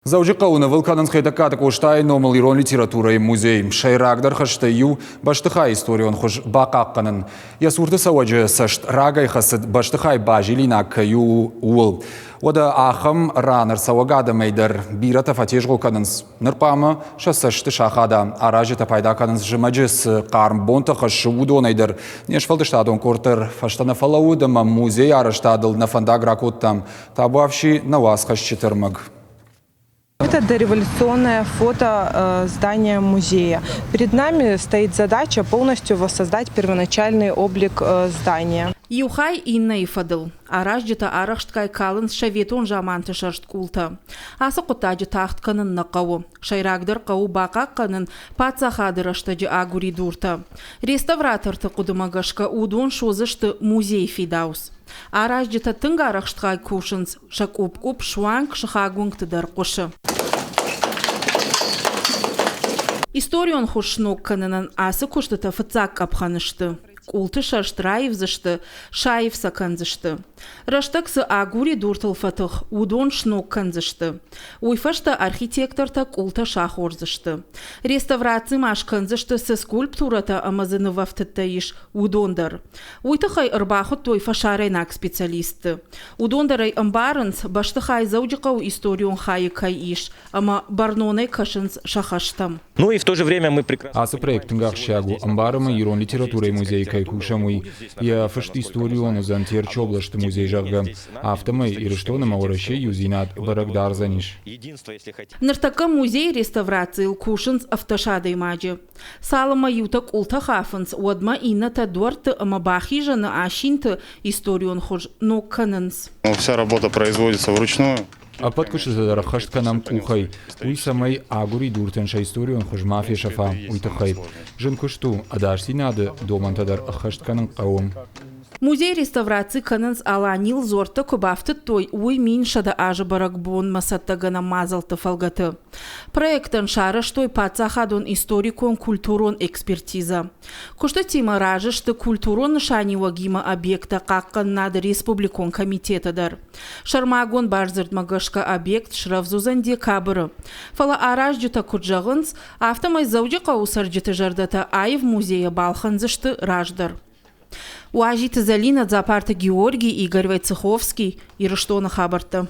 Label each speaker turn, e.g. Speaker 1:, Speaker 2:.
Speaker 1: Дзӕуджыхъӕуы нывыл кӕнынц Хетӕгкаты Къостайы номыл ирон литературӕйы музей. Сӕйрагдӕр хӕстӕй иу бӕстыхайы историон хуыз бахъахъхъӕнын. Йӕ цурты цӕуӕджы цӕст рагӕй хӕцыд бӕстыхай базилинаг кӕй у, ууыл. Уӕдӕ ахӕм ран ӕрцӕуӕг адӕмӕй дӕр бирӕтӕ фӕтезгъо кӕнынц. Ныр хъуамӕ сӕ цӕсты сахада. Аразджытӕ пайда кӕнынц зымӕджы цы хъарм бонтӕ хӕссы, уыдонӕй дӕр. Не сфӕлдыстадон къорд дӕр фӕстӕ нӕ фӕлӕууыд ӕмӕ музейы арӕзтадыл нӕ фӕндаг ракодтам. Табуафси нӕ уацхӕсджыты ӕрмӕг.
Speaker 2: Это дореволюционное фото здания музея. Перед нами стоит задача полностью воссоздать первоначальный облик здания.
Speaker 3: Иу хай иннӕйы фӕдыл. Аразджытӕ арӕхстгай калынц советон заманты сӕрст къултӕ. Ацы хъуыддаджы тагъд кӕнын нӕ хъӕуы. Сӕйрагдӕр хъӕуы бахъахъхъӕнын паддзахады рӕстӕджы агуыридуртӕ. Реставраторты хъуыдымӕ гӕсгӕ уыдон суыдзысты музейы фидауц. Аразджытӕ тынг арӕхстгай кусынц, сӕ къупп-къупп суанг сыхаг уынгты дӕр хъуысы. Историон хуыз сног кӕнынӕн ацы куыстытӕ фыццаг къӕпхӕн сты. Къулты сӕрст раивдзысты, саив сӕ кӕндзысты. Рӕстӕг цы агури дуртыл фӕтых, уыдон сног кӕндзысты. Уый фӕстӕ архитектортӕ къултӕ сахордзысты. Реставраци ма скӕндзысты цы скульптурӕтӕ ӕмӕ дзы нывӕфтыдтӕ ис, уыдон дӕр. Уый тыххӕй ӕрбахуыдтой фӕсарӕйнаг специалистты. Уыдон дӕр ӕй ӕмбарынц, бӕстыхай Дзӕуджыхъӕуы историон хайы кӕй ис, ӕмӕ бӕрнонӕй кӕсынц сӕ хӕстӕм.
Speaker 4: Ну и в то же время мы прекрасно
Speaker 1: Ацы проект тынг ахсджиаг у, ӕмбарӕм ӕй, ирон литературӕйы музейы кӕй кусӕм, уый. Йӕ фыст историон уыдзӕн Терчы областы музей, зӕгъгӕ. Афтӕмӕй Ирыстон ӕмӕ Уӕрӕсейы иудзинад бӕрӕг дардзӕнис.
Speaker 3: Ныртӕккӕ музейы реставрацийыл кусынц 17 адӕймаджы. Цалынмӕ иутӕ къултӕ хафынц, уӕдмӕ иннӕтӕ дуӕртты ӕмӕ бахизӕны асинты историон хуыз ног кӕнынц.
Speaker 5: Вся работа производится вручную.
Speaker 1: Ӕппӕт куыстытӕ дӕр ӕххӕст кӕнӕм къухӕй, уый цӕмӕй агуыридуртӕн сӕ историон хуыз ма фесӕфа, уый тыххӕй. Зын куыст у, ӕдасдзинады домӕнтӕ дӕр ӕххӕст кӕнын хъӕуы.
Speaker 3: Музей реставраци кӕнынц Аланил дзуӕрттӕ куы бафтыдтой, уый 1100 азы бӕрӕгбонмӕ цӕттӕгӕнӕн мадзӕлтты фӕлгӕты. Проектӕн сарӕзтой паддзахадон историон-культурон экспертизӕ. Куыстытимӕ разы сты культурон нысаниуӕгимӕ объекттӕ хъахъхъӕнынады республикон комитеты дӕр. Сӕрмагонд бардзырдмӕ гӕсгӕ объект срӕвдз уыдзӕн декабры. Фӕлӕ аразджытӕ куыд зӕгъынц, афтӕмӕй Дзӕуджыхъӕуы цӕрджыты зӕрдӕтӕ аив музейӕ балхӕндзысты раздӕр. Уазиты Зӕлинӕ, Дзапарты Георгий, Игорь Войцеховский, Ирыстоны хабӕрттӕ.